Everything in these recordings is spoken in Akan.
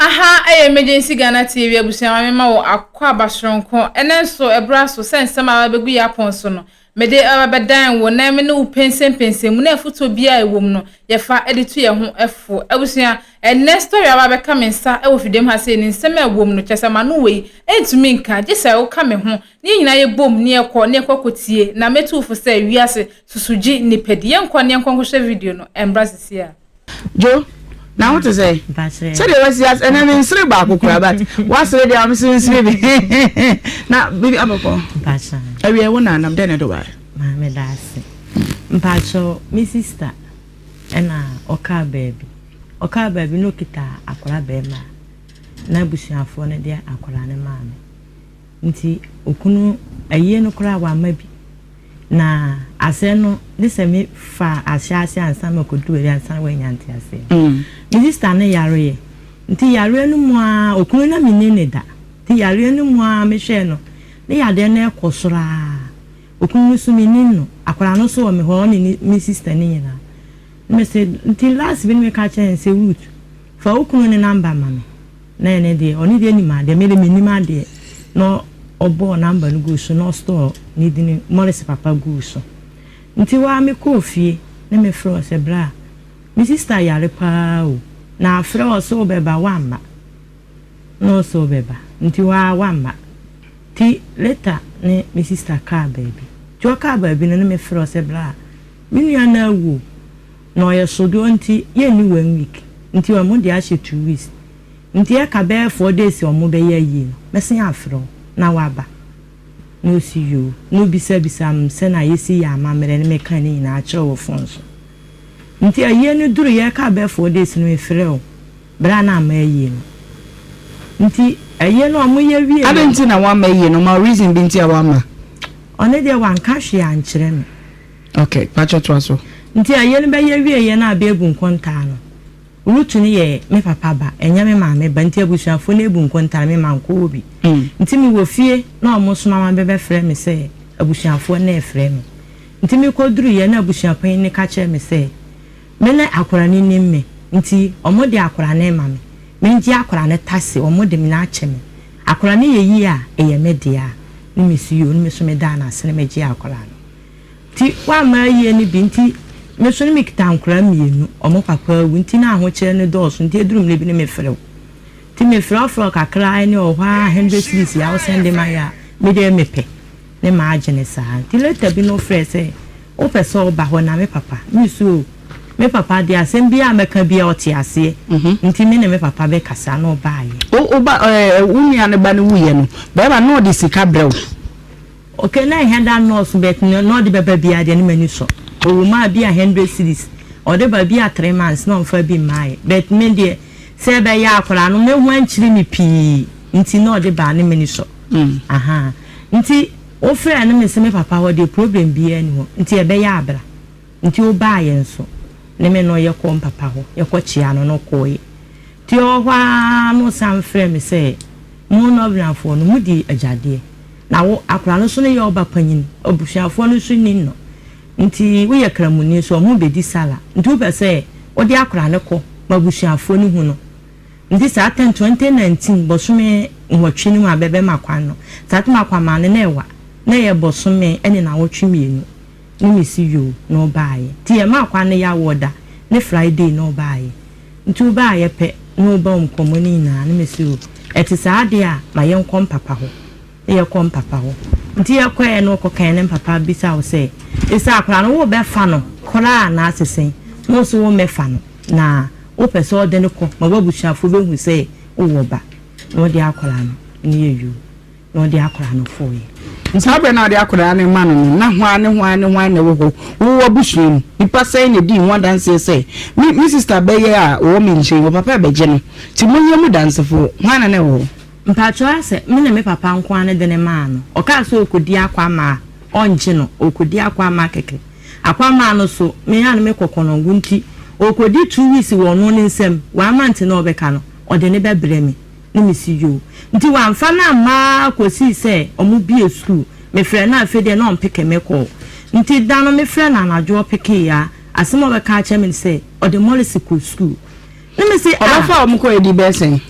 Aha ɛyɛ Emergency Ghana TV abusua ma mema wo akwaaba soronko. Ɛnɛ nso ɛberɛ aso sɛ nsɛm a abɛgu yɛ apɔn so no mede ɛbɛdan wo na me ne wo pɛnsɛmpɛnsɛm mu na afotuo biara a ɛwɔ mu no yɛfa de tu yɛn ho fo. Abusua, ɛnɛ story a aba abɛka me nsa wɔ fidiem ha sei ne nsɛm a ɛwɔ mu no kyerɛ sɛ m'ano wei ɛntumi nka gye sɛ woka me ho na yɛn nyinaa yɛbom na yɛkɔ na yɛkɔ kɔtie na mɛtu wo fo sɛ wiase susu gye nnipa di. Yɛnkɔ na yɛnkɔ nkɔhwɛ video no ɛmbra sisi a. Jo, na wo te sɛ? Sɛdeɛ wasi as ɛnɛ me nsere baako koraa but wasere deɛ ame sere nsere bi na bibi abɔkɔ awie wo na nam dɛn na ɛde wae. Maame da ase. Mpakyɛw me sister ɛna ɔkaa baabi ɔkaa baabi na okita akwadaa bɛrima na abusuafoɔ no de akwadaa no maa no nti okunu ayie no koraa wamma bi. Na asɛm no gye sɛ me fa ahyɛase ansa na makɔduru baabi ansa na wanya nteaseɛ. Me sista no yareɛ nti yareɛ no mu ara okunu na menni no da nti yareɛ no mu ara mehwɛɛ no ne yadeɛ no ɛkɔ soro ara okunu no nso mennim no akwadaa no nso wɔ me hɔ ɔne ne me sista no nyinaa na mese nti last bi no meka kyerɛɛ no sɛ Ruth fa wo kunu no number ma me. Na ɛno deɛ ɔno deɛ nim adeɛ, me deɛ mennim adeɛ. Na ɔbɔɔ number no guu so na ɔstɔɔ ne dini Morris papa guu so. Nti hɔ ara mekɔɔ fie na mefrɛɛ wo sɛ bra, me sister yare paa o, na afrɛ wo sɛ wobɛba woamma. Na ɔsɛ wobɛba, nti hɔ ara woamma. Nti later ne me sister kaa baabi. Nti ɔkaa baabi no na mefrɛ wo sɛ bra, me nua no awu o. Na ɔyɛ sodoɔ nti yɛnni one week nti ɔmo de ahyɛ 2 weeks nti ɛka bɛyɛ 4 days a ɔmo bɛyɛ ayie no mɛsen afrɛ wo na waba. Na ɔsi yoo na obisabisa m sɛnea yɛsi yɛ amammerɛ no meka ne nyinaa kyerɛ wɔ phone so. Nti ayie no duru yɛka bɛyɛ 4 days no mefrɛ wo berɛ a na ama ayie no. Nti ayie no ɔmo yɛ wie. Adɛn nti na woamma ayie no? Ma reason bi nti a woamma. Ɔno deɛ wanka hwee ankyerɛ me. Okay, pakyɛ toa so. Nti ayie no bɛyɛ wieɛ na abɛɛbu nkontaa no, Ruth no yɛ me papa ba, ɛnyɛ me maame ba, nti abusuafoɔ no ebu nkontaa no, me mankɔ hɔ bi. Nti mewɔ fie na ɔmo soma ma bɛbɛfrɛ me sɛ abusuafoɔ no ɛɛfrɛ me. Nti mekɔduruiɛ na abusuapanyin no ka kyerɛɛ me sɛ me ne akwadaa no nim me, nti ɔmo de akwadaa no rema me, mengye akwadaa no tase, ɔmo de me no akyɛ me. Akwadaa no yɛ yie a, ɛyɛ me dea. Ne mesi yoo, ne me so medaa no ase na megyee akwadaa no. Nti wamma ayie no bi nti me nso ne mekita nkwadaa mmienu, wɔn papa awu nti na ahokyerɛ no dɔɔso nti ɛduru mmerɛ bi no mefrɛ wo. Nti mefrɛ wo frɛ wo kakra ɛne ɔwɔ hɔ ara 100 cedis a wo sɛnde ma yɛ a me deɛ mepɛ ne maagye no saa. Nti later bi no wofrɛɛ sɛ wopɛ sɛ woba hɔ na me papa, me nso o me papa deɛ asɛm biara a mɛka biara ɔte aseɛ nti me ne me papa bɛkasa na ɔbaeɛ. Wo ba ɛɛ wo nua no ba no wuiɛ no, bɛrima no na ɔde sika brɛ wo? Okay na ɛhia da nnɔɔso but nea ɔde bɛba biara deɛ ne m'ani sɔ. Ɔwɔ mu a bi a 100 cedis ɔde ba bi a 3 months na ɔmfa bi mmaeɛ but me deɛ sɛ ɛbɛyɛ akwadaa no me ho ankyiri me pii nti na ɔde ba a ne m'ani sɔ. Ahaa nti wofrɛɛ no me se me papa hɔ deɛ problem biara nni hɔ nti ɛbɛyɛ abra nti wobaeɛ nso ne me no yɛkɔɔ mpapa hɔ yɛkɔ kyea no na ɔkɔeɛ nti ɔwɔ hɔ ara na ɔsan frɛɛ me sɛ mo Northernfoɔ no modi agyadeɛ. Na wo, akwadaa no nso no yɛ wo ba panyin, abusuafoɔ no nso nnim no, nti woyɛ Kramoni nso, wɔn bɛdi sala, nti wopɛ sɛ wode akwadaa no kɔ ma abusuafoɔ no hu no. Nti saa tɛm 2019 bɔsome 8 no mu a bɛbɛma kwan no, saa tɛm akwamaa no na ɛwa, na ɛyɛ bɔsome ne nawɔtwe 2, ne mesi yoo na ɔbaeɛ. Nti yɛmaa kwan no yɛ da ne Friday na ɔbaeɛ. Nti wobaeɛ pɛ na wobɔ nkɔmmɔ no nyinaa na mesi oo, ɛte saa deɛ a ma yɛnkɔ mpapa hɔ. Na yɛkɔ mpapa hɔ. Nti yɛkɔɛ na ɔkɔkae ne mpapa bisa wo sɛ, ɛsɛ akwadaa no wobɛfa no koraa anaasɛ sɛn? Na ɔse wommɛfa no na wopɛ sɛ ɔde no kɔ ma w'abusuafoɔ bɛhu sɛ wowɔ ba na ɔde akwadaa no ne yɛ yoo na ɔde akwadaa no kɔeɛ. Saa berɛ no a ɔde akwadaa no rema no no, na hwan ne hwan ne hwan na ɛwɔ hɔ? Wo w'abusua mu nnipa sɛn na ɛdii ho adanseɛ sɛ, Me, me sista bɛyɛ a ɔwɔ me nkyɛn yi, ɔpapa rebɛgye no, nti monyɛ mu dansefoɔ? Hwan na na ɛwɔ hɔ? Mpakyɛw asɛ me ne me papa nko ara ne de no maa no. Ɔkaa sɛ ɔrekɔdi akwammaa a, ɔngye no, ɔrekɔdi akwammaa kɛkɛ. Akwammaa no so, me ara no mekɔ Kɔnɔngo nti, ɔrekɔdi 2 weeks wɔ ɔno ne nsam, one month na ɔbɛka no, ɔde no bɛbrɛ me. Ne mese yoo. Nti wamfa no amma ara kɔsii sɛ wɔbue sukuu. Mefrɛɛ no afei deɛ na ɔmpeke me call. Nti da no mefrɛɛ no anadwo ɔpekee a, asɛm a ɔbɛka akyerɛ me ne sɛ ɔde Morris kɔ sukuu. Ne mese ah. Ɔbɛfaa wɔn kɔɔ adi bɛyɛ sɛn?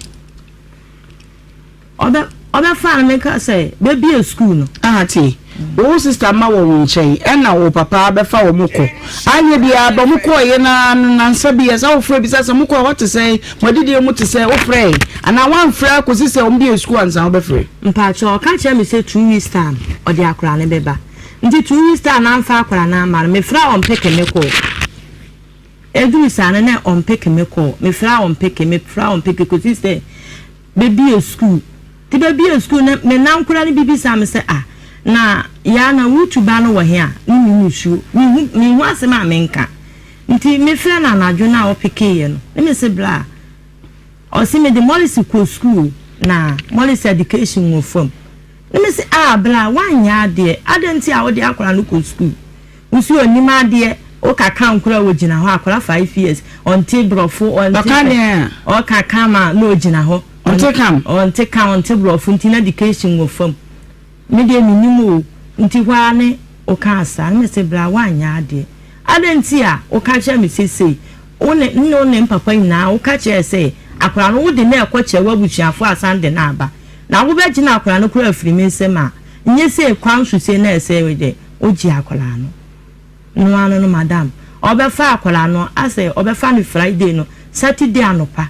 Ɔbɛ ɔbɛfaa no meka sɛ bɛbie school no. Aha tie, wo sister mma wɔ wo nkyɛn ɛna wo papa bɛfa wɔn kɔ. Anyɛ biara ba mo kɔɔeɛ no ara no nansa bi ɛsɛ wofrɛ bisa sɛ mokɔɔ hɔ te sɛn, mo adidie mu te sɛn, wofrɛɛ anaa woamfrɛ akɔsi sɛ wɔn bie school ansa wobɛfrɛ? Mpakyɛw ɔka kyerɛ me sɛ 2 weeks time ɔde akwadaa no bɛba. Nti 2 weeks time no amfa akwadaa no amma no mefrɛ a ɔmpeke me kɔɔ. Ɛduru saa no na ɔmpeke me kɔɔ. Mefrɛ a ɔmpeke, mefrɛ a ɔmpeke kɔsi sɛ bɛbue sukuu. Nti bɛbue sukuu no, me nankora no bi bisaa me sɛ, Ah, na Yaa na Rutu ba no wɔ he a? Ne me musuo. Menhu, menhu asɛm a menka. Nti mefrɛ no anadwo no a ɔpekeeɛ no, ne mese bra. Ɔse mede Morris kɔ sukuu o, na Morris education wɔ fam. Ne mese, Ah, bra, woanyɛ adeɛ. Adɛn nti a wode akwadaa no kɔ sukuu? Wo se ɔnim adeɛ, wo ka kan koraa ɔgyina hɔ, akwadaa 5 years, ɔnte brɔfo, ɔnte Ɔka deɛn a? Ɔka kam a na ɔgyina hɔ. Ɔnte kam? Ɔnte kam, ɔnte brɔfo nti na education wɔ fam. Me deɛ mennim o, nti hɔ ara ne wokaa saa, na mese bra woanyɛ adeɛ. Adɛn nti a woka kyerɛ me sɛ sei, wo ne ne wo ne mpapa nyinaa woka kyerɛɛ sɛ akwadaa no wode no rekɔ kyerɛ w'abusuafoɔ asan de no aba, na wobɛgyina akwadaa no koraa afiri me nsam a, nyɛ sei kwan so sei na ɛsɛ wei deɛ. Ogye akwadaa no. No ara no madam, ɔbɛfa akwadaa no asɛ ɔbɛfa no Friday no, Saturday anɔpa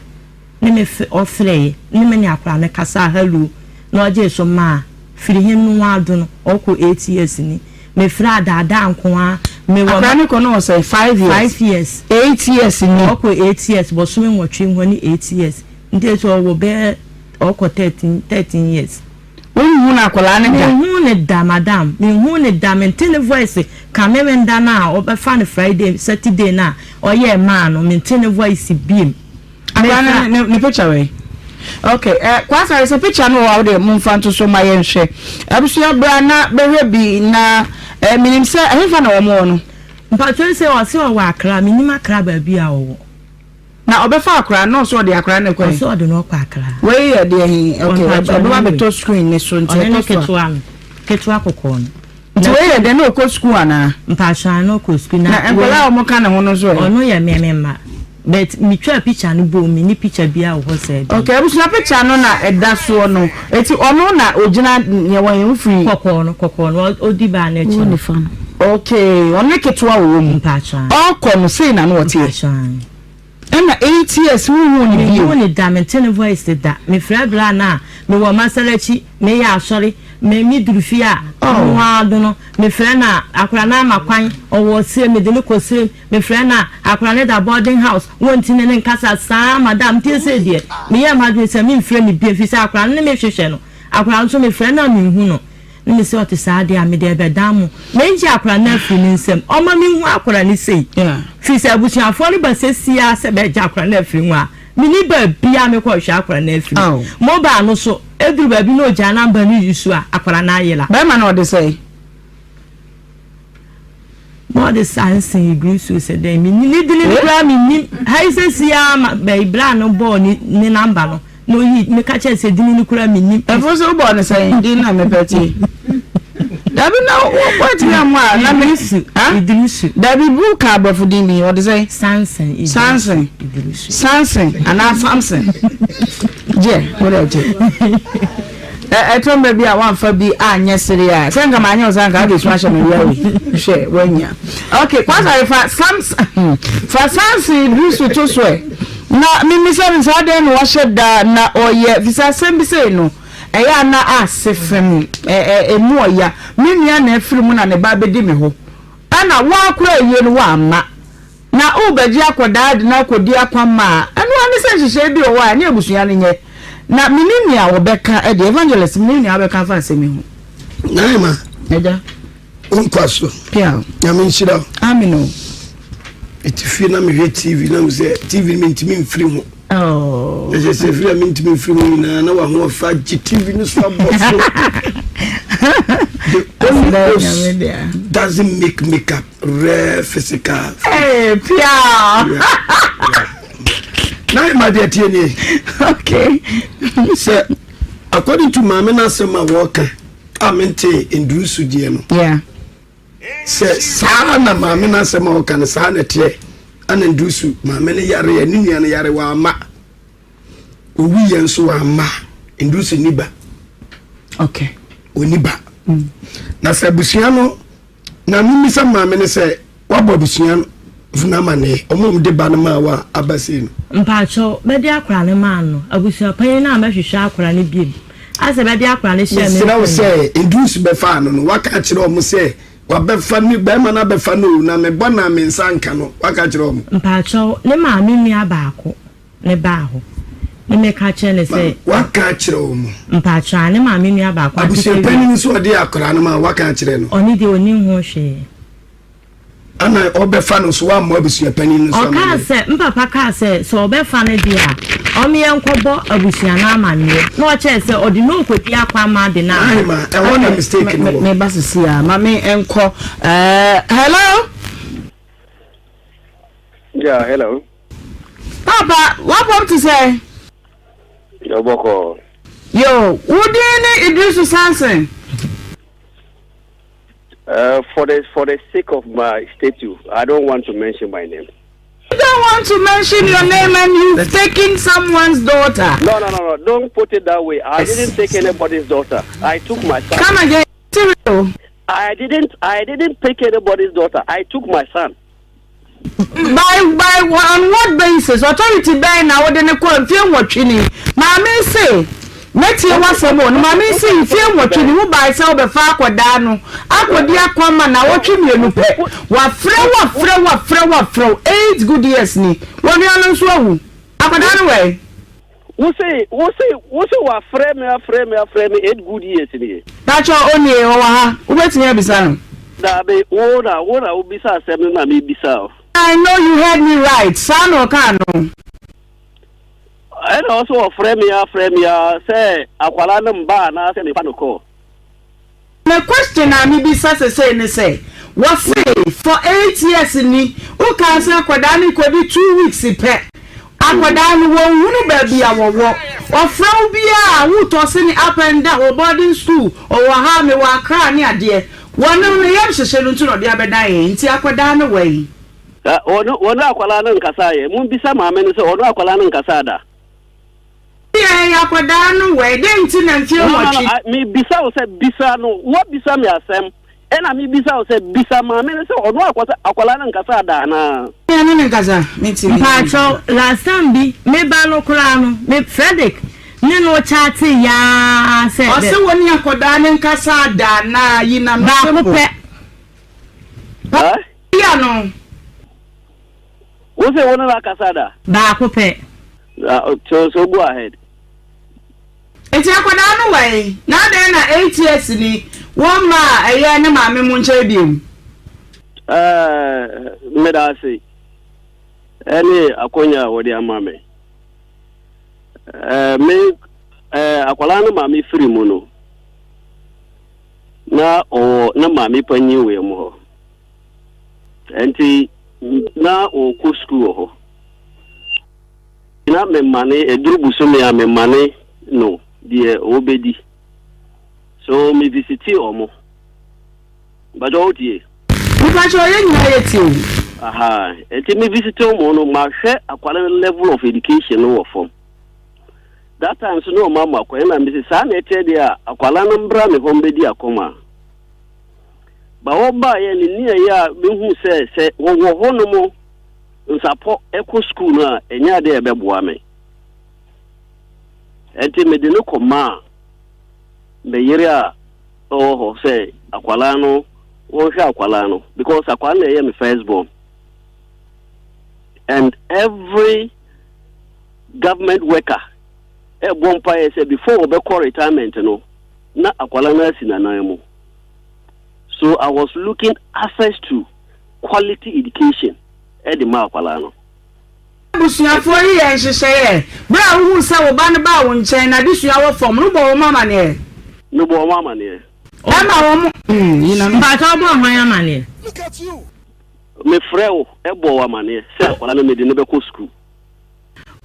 ne me ɔfrɛeɛ ne me ne akwadaa no kasaa hello na ɔgyee so maa firi he no ara do no ɔkɔ 8 years ni. Mefrɛ a daadaa nko ara mewɔ. Akwadaa no kɔ no wɔ sɛn? 5 years? 5 years. 8 years ni? Ɔkɔ 8 years, bɔsome 8 hɔ ne 8 years. Nti ɛsɛ ɔwɔ bɛyɛ ɔkɔ 13 years. Wonhuu no akwadaa no da? Menhuu no da madam, menhuu no da, mente ne voice ka Memenda no a ɔbɛfa no Friday, Saturday no a ɔyɛɛ maa no, mente ne voice biem. Akwadaa no ne picture wɔ he? Ok, eh, Kwasare sɛ picture no wɔ hɔ a wode momfa nto so ma yɛnhwɛ. Abusua bra na bɛhwɛ bi na eh, menim sɛ ɛhefa na wɔn wɔ no? Mpakyɛw sɛ ɔse ɔwɔ Accra, mennim Accra baabi a ɔwɔ. Na ɔbɛfa akora no ɔsɛ ɔde akora no kɔ he? Ɔsɛ ɔde no ɔkɔ Accra. Wei yɛ deɛ he? Ok, ɛbɛba bɛtɔ screen ne so nti ɛtɔ so a. Ɔne ne ketewa no, ketewa kɔkɔɔ no. Nti wei yɛ dɛn na ɔkɔ sukuu anaa? Mpakyɛw na ɔkɔ sukuu. Na nkwadaa a wɔn ka ne ho no nso ɛ? Ɔno yɛ me me mma but me twaa picture no bom me ni picture biara wɔ hɔ sɛɛ deɛ. Ok abusua picture no na ɛda soɔ no eti ɔno na ogyina neɛ wɔn yɛn firi. Kɔkɔɔ no kɔkɔɔ no ɔdi baa n'akyi no. Ok ɔno ne ketewa wɔ mu. Mpakyɛw. Ɔkɔ no sei na na ɔteɛ. Mpakyɛw. Ɛna 8 years wonhuu no bio. Menhuu no da, mente ne voice da. Mefrɛ bra no a, mewɔ Masalachi, meyɛ asɔre, me meduru fie a, ɔno ara do no, mefrɛ no a, akora no ama kwan, ɔwɔ Sirem, mede no kɔ Sirem, mefrɛ no a, akora no da boarding house, wɔnti ne ne nkasa saa, madam, nti ɛsei deɛ, meyɛɛ m'adwene sɛ memfrɛ no bio, ɛfiri sɛ akora no ne me hwehwɛ no, akora no nso mefrɛ no a menhu no. Ne me sɛ ɔte saa deɛ a, mede ɛbɛdan mo. Mɛgye akwadaa no afiri ne nsam. Ɔma menhu akwadaa no sei. Firi sɛ abusuafoɔ no ba sesie ara sɛ bɛgye akwadaa no afiri ho a, menni baabiara mekɔhwɛ akwadaa no afiri. Mobile no so, ɛduru baabi na ɔgyaa number no yi so a, akwadaa no ayera. Bɛrima no ɔde sɛn? Na ɔde saa nsen Ignisius sɛ dɛn menni ne dini no koraa mennim ha yi sɛsi ara ma bɛyi bra no bɔɔ ne ne namba no na oyi meka kyerɛ sɛ dini no koraa mennim. Ɛfo sɛ wobɔɔ ne sɛn din na mepɛ tie dabi na wɔatumi amu a na me Idrisu Idrisu dabi bu ka aborɔfo din bi ɔde sɛn Sansen Idrisu Sansen Idrisu Sansen anaa Samson gye wode gye. Ɛtɔ mmerɛ bi a woamfa bi anyɛ sere a, sɛ nka manyɛ wo saa nka wode su ahyɛ me wia wei. Hwɛ, woanya. Ok, Kwasare fa Sams fa Samson Idrisu to so ɛ. Na memmisa no sɛ adɛn na wahyɛ da na ɔyɛ, firi sɛ asɛm bi sei no, ɛyɛ a na ase fem, ɛ ɛ ɛmu ɔya. Me nua na afiri mu na ne ba abɛdi me hɔ. Ɛna woakora ayie no woamma. Na worebɛgye akwadaa de no akɔdi akwamma a, ɛno ara ne sɛ nhyehyɛe bi wɔ hɔ a ɛne abusua no nyɛ. Na mennim nea wɔbɛka deɛ, Evangelist, mennim nea wobɛka afa asɛm yi ho. Naima. Agya. Wo nkwa so. Pia. Nyame nhyira wo. Amen o. Mete fie na mehwɛ TV na sɛ TV no mentumi mfiri ho. Oh. Ɛsɛ sɛ firi a mentumi mfiri ho nyinaa na wahoɔfa gye TV no so abɔ so. The only host doesn't make makeup. Rare physical. Hey, pia. Yeah. Na ɛma deɛ tie nie. Okay. Sɛ according to maame n'asɛm a wɔka a mente nduru so deɛ no. Yeah. Sɛ saa na maame n'asɛm a wɔka no saa na ɛteɛ ɛna nduru so maame no yare ne nua no yare wama owi yɛn nso wama. Ndusu nni ba. Okay. Ɔnni ba. Na sɛ abusua no, na memmisa maame no sɛ wabɔ abusua no amanneɛ, wɔn a wɔde ba no maa wo a aba sei no. Mpakyɛw, bɛde akora no maa no, abusua panyin no a mɛhwehwɛ akora no biom, asɛ bɛde akora no hyɛɛ me Mesrɛ wo nsa sɛ, Idris bɛfaa no no, waka akyerɛ wɔn sɛ wabɛfa ne barima no abɛfa no o, na mebɔ no a me nsa nka no, waka akyerɛ wɔn? Mpakyɛw, ne maame nua baako ne baa hɔ, ne meka kyerɛ no sɛ. Waka akyerɛ wɔn? Mpakyɛw, aane, ne maame nua baako, Ante Abusua panyin nso ɔde akora no ma, waka akyerɛ no? Ɔno deɛ ɔnnim ho hwee. Ana ɔbɛfa no so wammɔ abusua panin no so Ɔkaa amanneɛ? sɛ, Me papa kaa sɛ, sɛ ɔbɛfa no deɛ a, ɔmme yɛnkɔbɔ abusua no amanneɛ. Na ɔkyɛɛ sɛ ɔde no rekɔdi akwamma de no aba. Ahema, ɛhɔ na mistake no wɔ. Me ba sisi a, ma me nkɔ. Eh, hello? Yeah, hello. Papa, w'apɔm te sɛ? Yo, bɔkɔ. Yo, wo din ne Idrisu Samson? Uh, for the for the sake of my statue, I don't want to mention my name. You don't want to mention your name and you've taken someone's daughter. No, no, no, no. Don't put it that way. I didn't take anybody's daughter. I took my son. Come again. Cyril. I didn't I didn't pick anybody's daughter. I took my son. By by on what basis? Authority bɛn na wode no kɔɔ mfie nwɔtwe ni? Maame se mɛtie w'asɛm o, no maame se mfie nwɔtwe ni wobae sɛ wobɛfa akɔdaa no akɔdi akwamma naawɔtwe mmienu pɛ. Wafrɛ wo afrɛ wo afrɛ wo afrɛ wo eight good years ni. Wɔnua no nso awu. Akɔdaa no wɛn? Wo se wo se wo se wafrɛ me afrɛ me afrɛ me eight good years nie. Pakyɛ onie ɔwɔ ha wobɛtumi abisa no. Daabi wo na wo na wobisa asɛm no na mebisa o. I know you heard me right saa na ɔkaa no. Ɛna ɔse ɔfrɛ me afrɛ me a sɛ akwadaa no mba anaasɛ mefa no kɔ. Me question a me bisa sesei ne sɛ, wɔse for 8 years ni wokaa sɛ akwadaa no kɔdi 2 weeks pɛ, akwadaa no wɔnhunu baabi a wɔwɔ, ɔfrɛ wo biaa a wo tɔse ne up and down, wɔ boarding school, ɔwɔ ha, mewɔ Accra ne adeɛ, wɔno ne yam hyehye no nti na ɔde abɛdan yɛn, nti akwadaa no wɛn? Wɔne akwadaa no nkasaeɛ, mombisa maame no sɛ ɔne akwadaa no nkasaa da. Yɛn akwadaa no wɛ, dɛn nti na mfie No, no, no, nwɔtwe. I, mebisa wo sɛ bisa no, woabisa me asɛm, ɛna mebisa wo sɛ bisa maame no sɛ ɔno akɔsa akwadaa no nkasa da anaa? Yɛn ne no nkasa, me ti me. Mpakyɛw, last time bi, me ba no koraa no, me, Fredrick ne no chatee yaa sɛ Ɔse bɛ. wo ne akwadaa no nkasa da anaa, yi na no Baako simple. pɛ. Huh? Yi ano. Wo se wo ne no akasa da? Baako pɛ. Uh, so, so go ahead. Nti akwadaa no wɔ he? Na adɛn na 8 years ni wɔmmaa ɛyɛ ne maame mo nkyɛn biom? Uh, meda ase ɛne akonya a wɔde ama me. Uh, me uh, akwadaa no maame firi mu no na ɔwɔ ne maame panyin wɔ mu hɔ. Nti na ɔkɔ sukuu wɔ hɔ. Na memane, ɛduru bosome a memane no deɛ ɔbɛdi. So me visiti ɔmo. Mpakyɛ wo tie? Mpakyɛ yɛn nyinaa yɛ tie o. Aha, nti me visiti ɔmo no, mahwɛ akwara no level of education no wɔ fam. That time so na ɔmo ama kwan na mesi saa na ɛteɛ deɛ a akwara no mbra me hɔ mbɛdi akɔm a. Ba wɔbaeɛ no nea ɛyɛ a mehu sɛ sɛ wɔwɔ hɔnom nsapɔ kɔ sukuu no a ɛnyɛ adeɛ a ɛbɛboa me. Ɛnti mede no kɔmaa me yere a ɔwɔ hɔ sɛ akwadaa no wɔnhwɛ akwadaa no because akwadaa no na ɛyɛ me first born and every government worker ɛbɔ mpaeɛ sɛ before wɔbɛkɔ retirement no na akwadaa no asi n'anan mu. So I was looking access to quality education de ma akwadaa no. Abusuafoɔ yi yɛ nhyehyɛeɛ. Berɛ a wohuu sɛ wo ba no baa wo nkyɛn, n'adesua wɔ fam no, wobɔɔ wɔn amaneɛ? Mebɔɔ wɔn amaneɛ. Ɛma wɔn. Mpakyɛ wobɔɔ hwan amaneɛ? Mefrɛɛ wo bɔɔ wo amaneɛ sɛ akwadaa no mede no bɛkɔ sukuu.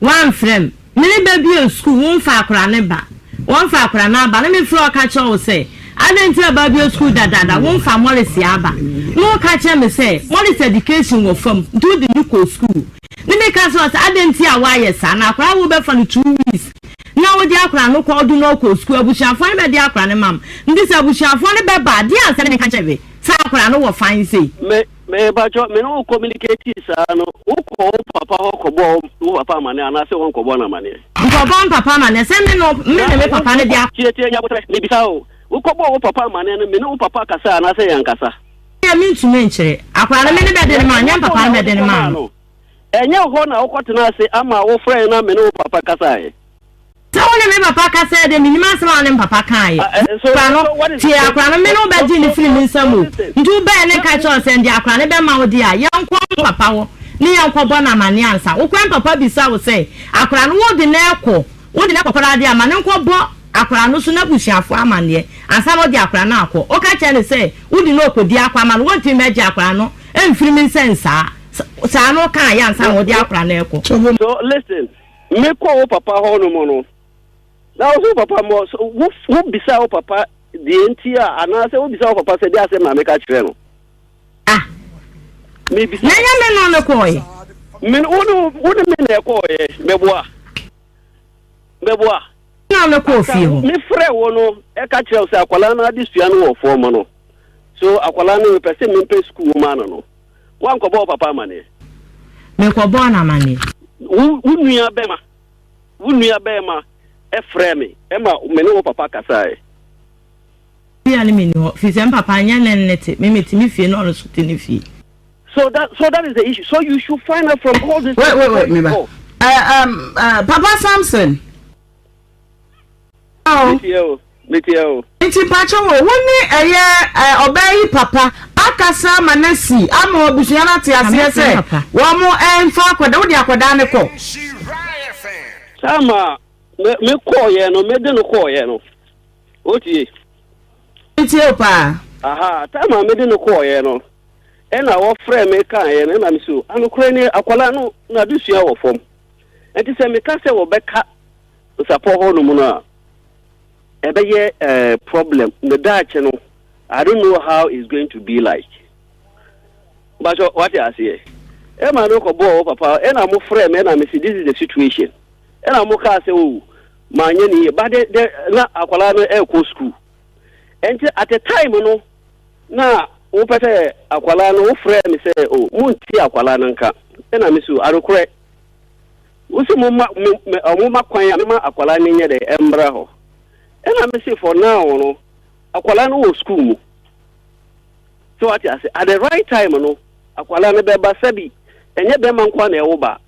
Woamfrɛ me. Me ne ba bue sukuu, womfa akwadaa no ba. Wɔmfa akwadaa no aba. Na mefrɛ wo ka kyerɛ wo sɛ, Adɛn nti na ba bue sukuu dadaada, womfa Morris aba? Na woka kyerɛ me sɛ, Morris education wɔ fam, nti wode no kɔɔ sukuu. Ne meka kyerɛ wo sɛ, Adɛn nti a woayɛ saa? Na akwadaa a wobɛfa no 2 weeks. Na wode akora no kɔ ɔde no kɔ sukuu abusuafoɔ no bɛde akora no mam nti sɛ abusuafoɔ no bɛba a deɛ ansa ne menka nkyerɛ we sɛ akora no wɔ fan sei. Me me pakyɛ me ne wo communicate saa no wo kɔ wo papa hɔ kɔ bɔ wo papa amaneɛ anaa sɛ wɔn kɔ bɔ no amaneɛ. Nkɔ bɔ mpapa amaneɛ sɛ me no me ne me papa no de akora. Tie tie nyabotrɛ me bisa wo wo kɔ bɔ wo papa amaneɛ no me ne wo papa kasa anaa sɛ yɛn kasa. Deɛ mentumi nkyerɛ akora no me ne bɛde no maa nyɛ mpapa no bɛde no maa no. Ɛnyɛ hɔ na wokɔtenaa ase ama wofrɛe na me ne wo papa kasaeɛ? Sɛ wo ne me papa kasaeɛ deɛ, mennim asɛm a wo ne me papa kaeɛ. Akora no, tie, akora no, me ne wo bɛgye no firi me nsam o. Nti wobɛɛ ne nka kyerɛ wo sɛ, deɛ akora no bɛma wo deɛ a, yɛnkɔ me papa hɔ ne yɛnkɔbɔ no amaneɛ ansa. Wokɔɛ me papa bisa wo sɛ, akora no wode no rekɔ, wode no rekɔ koraa deɛ a, ma no nkɔbɔ akora no so n'abusuafoɔ amaneɛ ansa na wode akora no akɔ. Woka kyerɛ no sɛ, wode no rekɔdi akɔ ama no, wɔntumi mmɛgye akora no mfiri me nsa nsaa. Saa no kaa yɛ ansa na ɔde akora no ɛkɔ. So listen, me kɔ wo papa hɔ nom no, na wo so papa mɔ, so wo wo bisa wo papa deɛ nti a, anaasɛ wo bisa wo papa sɛ deɛ asɛm na meka kyerɛ no. Ah. Me bisa. Na nyɛ me no ne kɔɔɛ. Me wo ne wo ne me na ɛkɔɔɛ, mɛboa. Mɛboa. Na no kɔɔ fie hɔ. Me frɛ wo no, ɛka kyerɛ wo sɛ akwadaa no adesua no wɔ fam no. So akwadaa no mepɛ sɛ mempɛ sukuu ma no no. Woankɔbɔ wo papa amaneɛ? Mekɔbɔɔ no amaneɛ. Wo wo nua bɛma wo nua bɛma ɛfrɛ me ɛma me ne wo papa kasaeɛ. Bia ne menni hɔ, firi sɛ me papa nyɛ ne nne te, me mete me fie na ɔno nso te ne fie. So that so that is the issue. So you should find out from all this. Wait, wait, wait, me ba. Papa Samson. Metie o, metie o. Nti mpakyɛ wo, wo ne ɛyɛ ɔbaa yi papa akasa ama no asi ama abusua no ate aseɛ sɛ wɔn mfa akwadaa, wode akwadaa no kɔ. Saa ma me me kɔɔyɛ no, mede no kɔɔyɛ no. Wotie? Metie o paa. Aha, time a mede no kɔɔyɛ no, ɛna wɔfrɛ me kaeɛ no, ɛna me so, anokorɛ ni akwadaa no n'adesua wɔ fam. Nti sɛ meka sɛ wɔbɛka nsapɔ hɔ nom no a, ɛbɛyɛ eh, problem. Ne daakye no, I don't know how it's going to be like. Bakyɛ, wate aseɛ? Ɛma no kɔbɔɔ wo papa, ɛna mo frɛ me, ɛna me se, this is the situation. Ɛna mo kaa sɛ, oh, manyɛ ne yie. But the, the, na akwadaa no ɛrekɔ school. Ɛnti at the time no, na wopɛ sɛ akwadaa no, wofrɛ me sɛ, oh, montie akwadaa no nka. Ɛna me so, arokorɛ. Wo se mo ma me me ɔmo ma kwan a mema akwadaa no nyɛ dɛ ɛmbra hɔ. Ɛna me se for now no akwadaa no wɔ school mu. So wate ase at the right time no akwadaa no bɛba sɛbi ɛnyɛ bɛrima nko na ɛwo ba.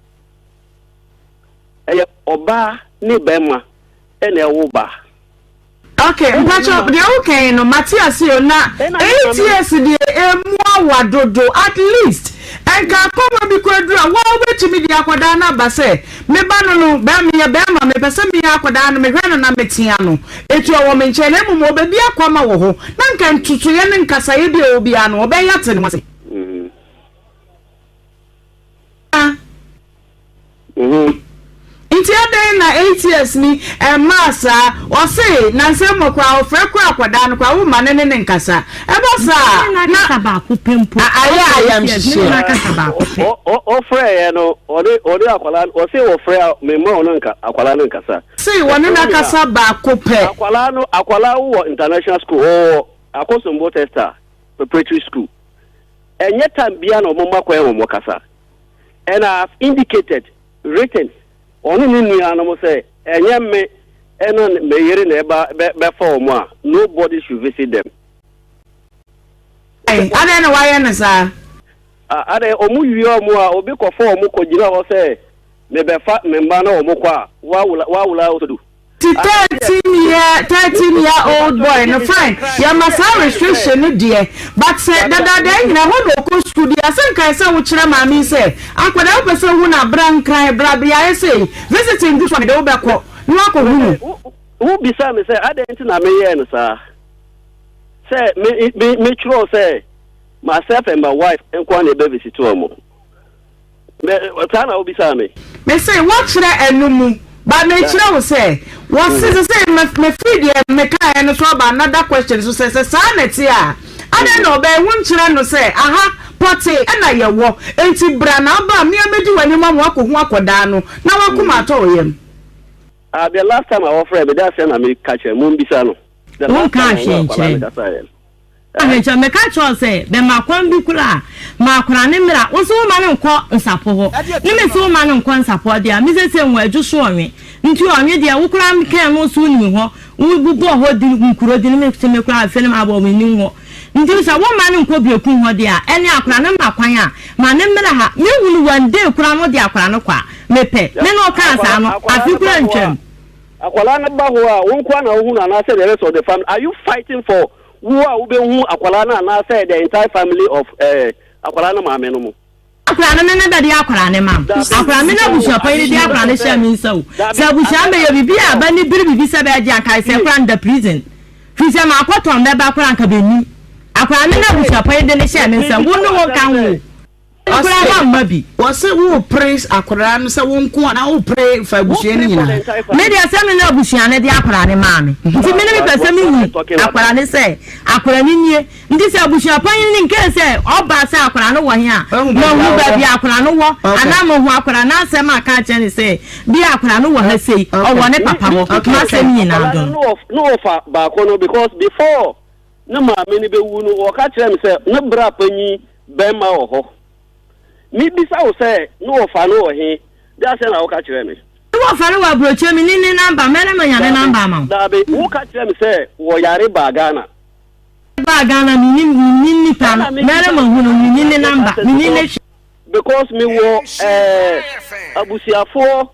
Ɛyɛ ɔbaa ne bɛrima ɛna ɛwo ba. Ok mpakyɛw deɛ woka yi no mate ase o na ATS deɛ emu awa dodo at least nka akɔma bi kɔ aduru a wo a wobɛtumi de akwadaa no aba sɛ me ba no no bɛɛ meyɛ bɛɛma mepɛ sɛ meyɛ akwadaa no mehwɛ no na metea no etu ɔwɔ me nkyɛn na mmom ɔbɛbi akɔma wɔ hɔ na nka ntotoeɛ ne nkasaeɛ bi a ɛwɔ biara no ɔbɛyɛ ate ne ho ase. Nti adɛn na ATS ni ɛmmaa saa? Ɔse nansa mu koraa ɔfrɛ koraa akwadaa no koraa womma ne ne no nkasa. Ɛba saa a na ayɛ ayamhyehyeɛ. Ɔfrɛeɛ no ɔne ɔne akwadaa no ɔse ɔfrɛ a memma ɔno nka akwadaa no nkasa. Se wɔne no akasa baako pɛ. Akwadaa no akwadaa wɔ international school ɔwɔ Akosombo Textile preparatory school ɛnyɛ time biara na wɔma kwan wɔn kasa. And I have indicated, written, ɔne ne nuanom sɛ ɛnyɛ me ɛna me yere na ɛba bɛfa wɔn a, nobody should visit them. Adɛn na wayɛ no saa? Adɛn, wɔn wie wɔn a, obi kɔfa wɔn kɔgyina hɔ sɛ mebɛfa me mma na wɔn kɔ a, wawula wawula osodu. Ti 13 year 13 year old boy no fine yɛma saa restriction no deɛ but sɛ dadaada nyina hɔ na ɔkɔ school deɛ asɛ nkae sɛ wokyerɛ maame yi sɛ akwadaa wopɛ sɛ wohu no abra nkran bra beaeɛ sei visiting du so a mede wo bɛkɔ na woakɔ hu no. Wo bisa me sɛ adɛn nti na meyɛɛ no saa? Sɛ me me me twerɛw sɛ myself and my wife nkoa na ɛbɛ visit wɔn. Mɛ saa na wobisaa me. Me se woakyerɛ ɛno mu but mekyerɛ wo sɛ wɔse sesei mefiri deɛ mekaeɛ no so aba another question so sɛ sɛ saa na ɛte a adɛn na ɔbɛn wonkyerɛ no sɛ aha pɔtee ɛna yɛwɔ enti bra na aba a mea mɛdi w'anim ama woakɔhu akɔdaa no na wakoma atɔ wo yam. Ah, the last time a wɔfrɛ me, that's na meka kyerɛ mo mbisa no. The last Wonkaa time a hwee ɔne akwadaa nkyerɛ no me. kasaeɛ no. Ahwɛ nkyɛ meka kyerɛ wo sɛ bɛma kwan bi koraa ma akwadaa no mmra wo se woma no nkɔ nsapɔ hɔ ne me se woma no nkɔ nsapɔ hɔ deɛ a me sese nwo adwo so ɔnwe nti ɔnwe deɛ wo koraa kɛn no so wonim hɔ wo bobɔ hɔ din nkuro din me se me koraa afei no mabɔ mennim hɔ nti sɛ woma no nkɔ brekum hɔ deɛ a ɛne akwadaa no ma kwan a ma no mmra ha me hunu one day koraa no wode akwadaa no kɔ a mepɛ me ne wo kaa saa no Akwadaa afe no ba koraa hɔ a, ntwam. akwadaa no ba hɔ a, wo nko ara na wohu no anaasɛ the rest of the family? Are you fighting for wo a wobɛhu akwadaa no anaasɛ the entire family of eh, akwadaa no maame no mo? Akwadaa no me ne bɛde akwadaa no ma Dabi, akwadaa me ne abusua panyin de akwadaa no hyɛ me nsa o sɛ abusua no bɛyɛ biribi a ba ne biri biribi sɛ bɛgye anka sɛ akwadaa no da prison firi sɛ maakɔtɔn bɛba koraa anka bɛnim akwadaa no ne abusua panyin de no hyɛ me nsa wo ne wo nka ho o. Koraa Ɔse mamma bi. wɔse wo pere akwadaa no sɛ wo nko anaa wo pere fa abusua no nyinaa. Me deɛ sɛ me ne abusua no de akwadaa no maa me nti me ne mepɛ sɛ me hu akwadaa no sɛ akwadaa no nie nti sɛ abusua panyin no nkee sɛ ɔba sɛ akwadaa no wɔ he a mahu baabi a akwadaa no wɔ anaa mahu akwadaa no asɛm aka akyerɛ no sɛ bi akwadaa no wɔ ha sei ɔwɔ ne papa hɔ m'asɛm nyinaa do no. Ne wɔfa baako no because before ne maame no bɛwu no wɔka kyerɛ me sɛ ne bra panyin bɛrima wɔ hɔ. Mebisa wo sɛ ne wɔfa no wɔ he? De asɛn na woka kyerɛ me. Ne wɔfa no wɔ aburokyire menni ne number mɛne manya ne number ama wo. Daabi, woka kyerɛ me sɛ wɔyare baa Ghana. Baa Ghana menni menni nipa no mɛne mahu no menni ne number menni ne hwee. Because mewɔ ɛɛ abusuafoɔ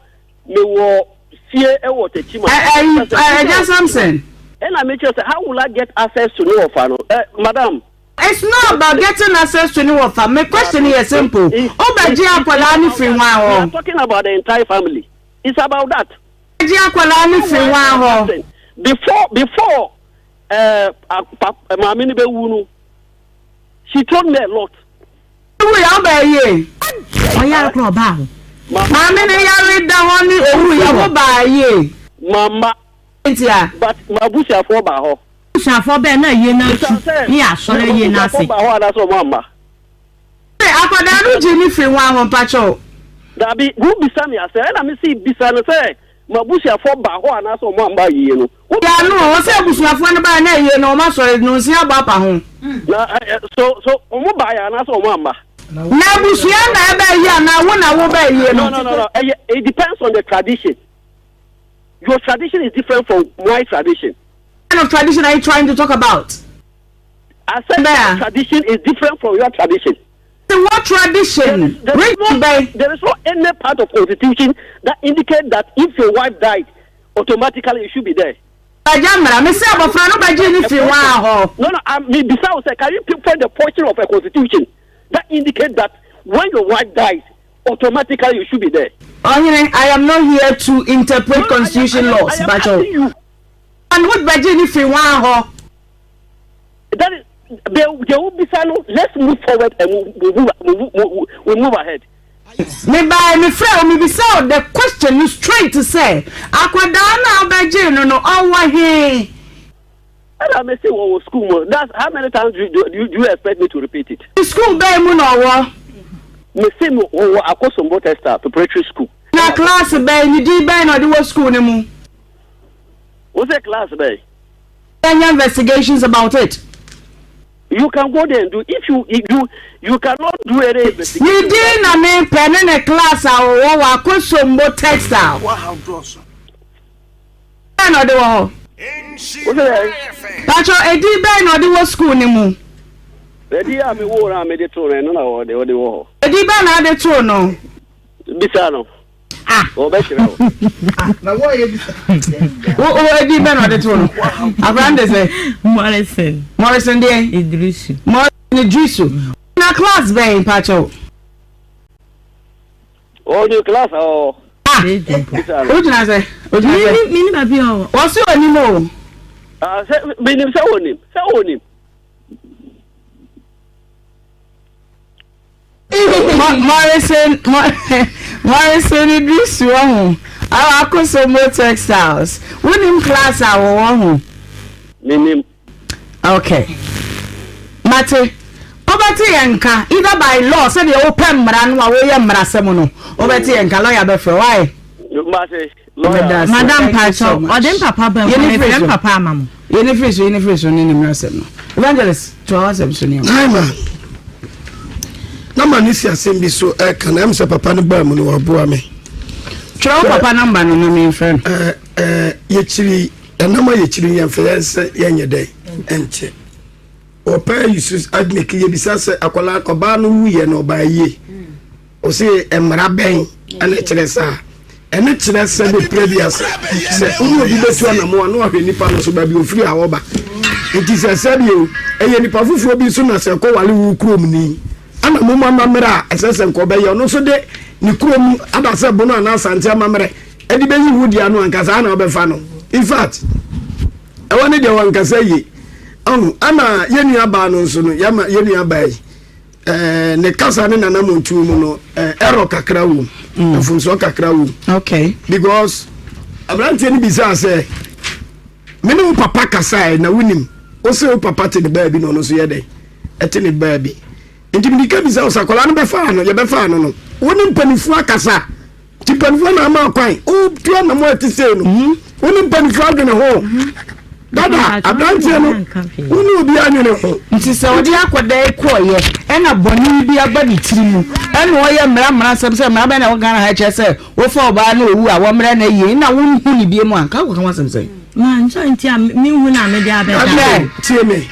mewɔ fie wɔ Techiman. Ɛ ɛ Agya Samson. Ɛna mekyerɛ sɛ how will I get access to ne wɔfa no? Ɛ madam. It's not about getting access to ne wɔfa. Me question yɛ simple. Wo bɛ gye akwadaa no firi hwan We are hɔ? talking about the entire family. It's about that. Gye akwadaa no firi hwan hɔ? Before before uh, uh, maame no bɛwu no, she told me a lot. Owu yɛ ɔbaa yie. Ɔyare koraa ɔbaa hɔ. Maame no yare da hɔ ne owu yɛ wo baa yie. Mamma. Ntia. But m'abusuafoɔ baa hɔ. Abusuafoɔ bɛn na ayie no atu ne asɔre ayie no ase. M'abusuafoɔ baa hɔ anaasɛ wɔn amma. Akwadaa no gye ne firi hwan hɔ mpakyɛw. Dabi, wo bisa me asɛm ɛna me se bisa no sɛ m'abusuafoɔ baa hɔ anaasɛ wɔn amma ayie no. Bia no ɔwɔ sɛ abusuafoɔ no baeɛ na ayie no wɔn asɔre no nsia abɔ apa ho. Na so so wɔn baeɛ anaasɛ wɔn amma. Na abusua na ɛbɛ ayie anaa wo na wo bɛ ayie no. No no no no ɛyɛ it depends on the tradition. Your tradition is different from my tradition. What kind of tradition are you trying to talk about? I said my tradition is different from your tradition. What tradition? There is, there is, no, there is no any part of constitution that indicate that if your wife died, automatically you should be there. Agya mmara me sɛ abɔfra no bɛgye ne firi wɔn ahɔ. No no, I'm me bisa wo sɛ can you pinpoint the portion of a constitution that indicate that when your wife dies, automatically you should be there. Ɔhene, I am not here to interpret no, constitution I am, laws, Bacho. And what bɛgye ne firi wɔn ahɔ? That is, deɛ wobisa no, let's move forward and we move, we move, we move ahead. Me bae me frɛ wo me bisa wo the question no straight sɛ akwadaa no a wobɛgyee no no ɔwɔ he? Ɛna me se wɔwɔ school mu. That's how many times do, do, do, do you expect me to repeat it? School bɛn mu na ɔwɔ? Me se no wɔwɔ Akosombo Textile Preparatory School. Na class bɛn, ne din bɛn na ɔde wɔ school no mu? Wo se class bɛn? Yɛnyɛ investigations about it. You can go there and do if you you you cannot do any investigation. Ne din na me pɛ ne ne class a ɔwɔ wɔ Akosombo Textile. Bɛn na ɔde wɔ hɔ? Pacho edin bɛn na ɔde wɔ school ne mu? Edin a me wo na me de too no ɛno na ɔde ɔde wɔ hɔ. Edin bɛn na ɔde too no? Bisa no. Ah. Wɔbɛkyerɛ wo. Ah, na wɔyɛ bisa. Wo wo edin bɛn na ɔde too no? Akwadaa no de sɛ? Morrison. Morrison deɛ? Idrisu. Morrison Idrisu. Na class bɛn mpakyɛw? Ɔni class ɔ. Ah. Wogyina sɛ? Wogyina sɛ? Mini baabi ɔwɔ. Wɔsi onim o. Ah, sɛ menim sɛ onim, sɛ onim. Morrison Morrison Idrisu wɔ ho awɔ Akosombo Textiles wonim class a wɔwɔ ho. Menim. Okay. Mate. Wobɛte yɛn nka either by law sɛdeɛ wopɛ mmara no a woyɛ mmarasɛm no wobɛte yɛn nka lawyer bɛfrɛ why. Mate. Madam pacho ɔde mpapa ba mu mefrɛ mpapa ama mo. Yɛne firi so yɛne firi so ne ne mmara asɛm no evangelist to awa asɛm so nneɛma. Naima na ma ne si asɛm bi so ɛka na ɛm sɛ papa no baa mu no waboa me. Twerɛ wo papa namba no na memfrɛ no. Yɛkyiri ɛnam a yɛkyiri yɛmfa yɛn sɛ yɛnyɛ dɛn ɛnkyɛ. Ɔpɛ yusu admik yɛbisa sɛ akwadaa ɔbaa no wuyɛ na ɔbaa yie. Ɔse mmara bɛn na ɛkyerɛ saa? Ɛno kyerɛ sɛ bɛpira bi ase sɛ wone obi bɛtu anamo a na wahwɛ nipa no so baabi ofiri a ɔba. Nti sɛ sɛdeɛ ɛyɛ nipa foforɔ bi nso na sɛ ɛkɔwale wo kurom ni ana mo amammerɛ a ɛsɛ sɛ nka ɔbɛyɛ ɔno nso de ne kurom ada sɛ bono anaa asante amammerɛ ɛde bɛyi wo deɛ ano anka saa na ɔbɛfa no. In fact ɛwɔ ne deɛ wankasa yie. Ɔho ana yɛn nua baa no nso no yɛma yɛn nua baa yi Eh, ne kasa ne nanamontuo mu no eh, error kakra wom mm. mfomsoɔ kakra wom okay. because aberanteɛ no bisaa sɛ me ne wo papa kasae na wonim wo se wo papa te ne baabi na ɔno nso yɛ dɛn ɛte ne baabi nti mede ka bisa wo sɛ akwadaa no bɛfaa no yɛbɛfaa no no wo ne mpanimfoɔ akasa Nti mpanimfoɔ na ama kwan wotu anam a ɛte sei no mhm. wo ne mpanimfoɔ adwene ho mhm. dada aberanteɛ no wo ne obi adwene ho. Nti sɛ ɔde akɔda yi kɔɔyɛ ɛna bɔne bi aba ne tiri mu ɛna ɔyɛ mmara mmara asɛm sɛ mmara bɛn na ɛwɔ Ghana ha ɛkyerɛ sɛ wofa ɔbaa na owu a wɔmmrɛ no ayie na wonhu ne bie mu a nka wokɔka ho asɛm sɛn? Mankyɛ nti a menhu no a mede abɛda. Hwɛ tie me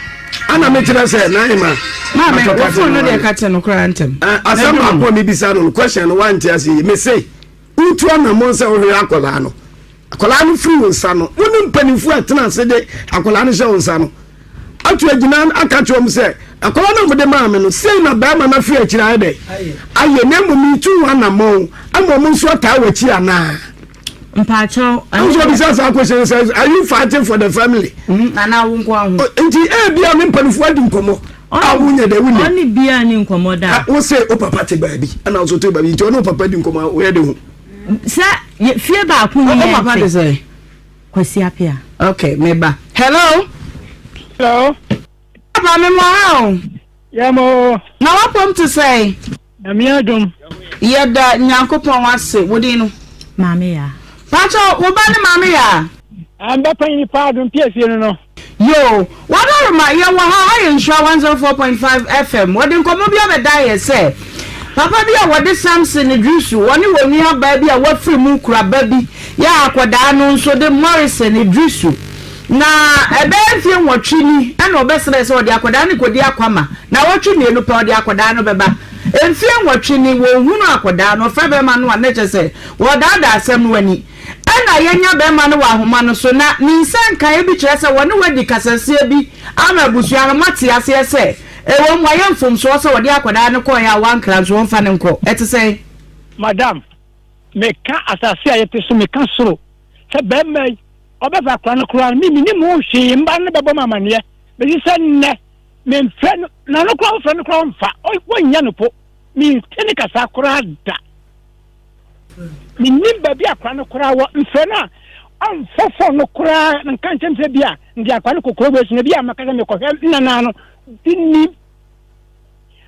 ana mekyerɛ sɛ naema. Maame wo phone no deɛ ka te no koraa ntɛm. Asɛm baako a mebisa no no question no wante ase yie mese wotu anammɔn sɛ wohwehwɛ akwadaa no akwadaa no firi wo nsa no wo ne mpanimfoɔ a ɛtena ase de akwadaa no hyɛ wo nsa no ato agyina aka kyerɛ wɔn sɛ akwadaa no a mode maa me no sei na bɛrima no afiri akyiri ayɛ dɛ ayɛ na mmom metu ho anammɔn ama wɔn nso ataa w'akyi anaa. Mpakyɛw. Ɛno nso ɔbisa saa question sɛ are you fighting for the family? Mm, anaa wo nko aho. Nti ebi a ne mpanimfoɔ adi nkɔmɔ a wonyɛ dɛ wonni. Ɔne bia ne nkɔmɔ da. Wo se wo papa te baabi ɛna wo nso te baabi nti ɔne wo papa di nkɔmɔ a woyɛ de ho. Sɛ fie baako ni yɛn te. Wo papa de sɛ? Kwasi Apia. Okay, me ba. Hello. Hello. Papa me mo ha o. Yɛ mo. Na wapɔm te sɛn? Nyame adom. Yɛda Nyankopɔn ase. Wo din no? Maame Yaa. Pakyɛw, wo ba ne Maame Yaa? Ah, me ba panyin paa Adom Piesie no no. Yoo, Wadaroma, yɛwɔ ha, ha yɛ Nhyira 104.5 FM. Wɔde nkɔmmɔ bi abɛdan yɛ sɛ, papa bi a wɔde Samson Idrisu, wɔne wɔn nua baa bi a wafiri mu kura ba bi, yɛ akɔdaa no nso de Morrison Idrisu. Na ɛbɛyɛ mfeɛ nwɔtwe ni na ɔbɛsrɛɛ sɛ ɔde akwadaa no rekɔdi akwama. Nnawɔtwe mmienu pɛ, ɔde akwadaa no bɛba. Mfeɛ nwɔtwe ni, wɔnhunu akwadaa no. Ɔfrɛ barima no a, na kyerɛ sɛ wɔredaadaa asɛm no ani. Ɛnna yɛanya barima no wɔ ahoma no so, na ne nsɛnkaeɛ bi kyerɛ sɛ wɔne wo adi kasaseɛ bi ama abusua no. Moate aseɛ sɛ, ɛwom, wayɛ mfomsoɔ sɛ ɔde akwadaa no kɔeɛ a wankra nso, wɔmfa no nkɔ. Ɛte sɛn? Madam, meka asase a yɛte so, meka soro, sɛ barima yi ɔbɛfa akora no koraa no, me mennim ho hwee, mma no bɛbɔ me amaneɛ, bɛsi sɛ nnɛ, memfrɛ no, na no koraa wofrɛ no koraa ɔmfa, wɔnnya no po, mente ne kasa koraa da. Mennim baabi akora no koraa wɔ, mfrɛ no a, ɔmfa fon no koraa, nka nkyɛm sɛ bi a, nde akora no kɔkɔrɔ wei so, na bi a maka sɛ mekɔhwɛ nnanaa no, bi nnim.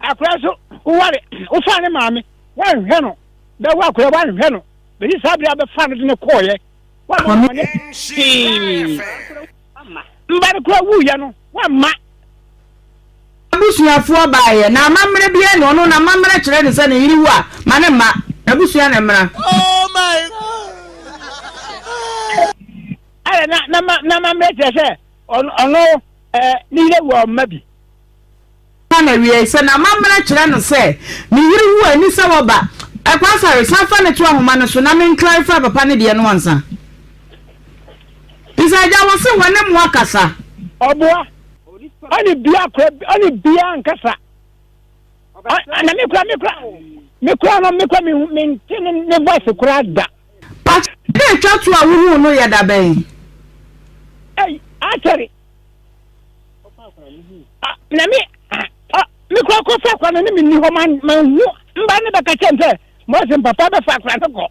Akora so, woware, wofaa ne maame, woanhwɛ no, bɛwo akora woanhwɛ no, bɛsi saa berɛ a bɛfaa no de no kɔɔyɛ, wamma no amane hwee. Mba no koraa wuiɛ no, wamma. Abusuafoɔ baeɛ, na amammerɛ biara nni ɔno n'amammerɛ kyerɛ no sɛ ne yere wu a, ma ne mma, n'abusua na mmra. Ayɛ na n'amammerɛ kyerɛ sɛ ɔno ne yere wu a ɔmma bi. Ka no awiei sɛ n'amammerɛ kyerɛ no sɛ ne yere wu a ɛni sɛ wɔba. Ɛkwan sare, san fa no to ahoma no so na men clarify papa no deɛ no ansa. Bisa agya wɔ se wɔne mo akasa. Ɔboa, ɔne bia kora, ɔne bia nkasa. Na me kora, me kora, me kora no, me kora, me mente ne voice kora da. Pakyɛ da etwa to a wohuu no yɛ da bɛn? Ei, akyɛre. Na me me kura kɔ fa akora no ne me nni hɔ ma ma hu mba ne bɛka kyɛm sɛ mɔse mpapa bɛfa akora no kɔ.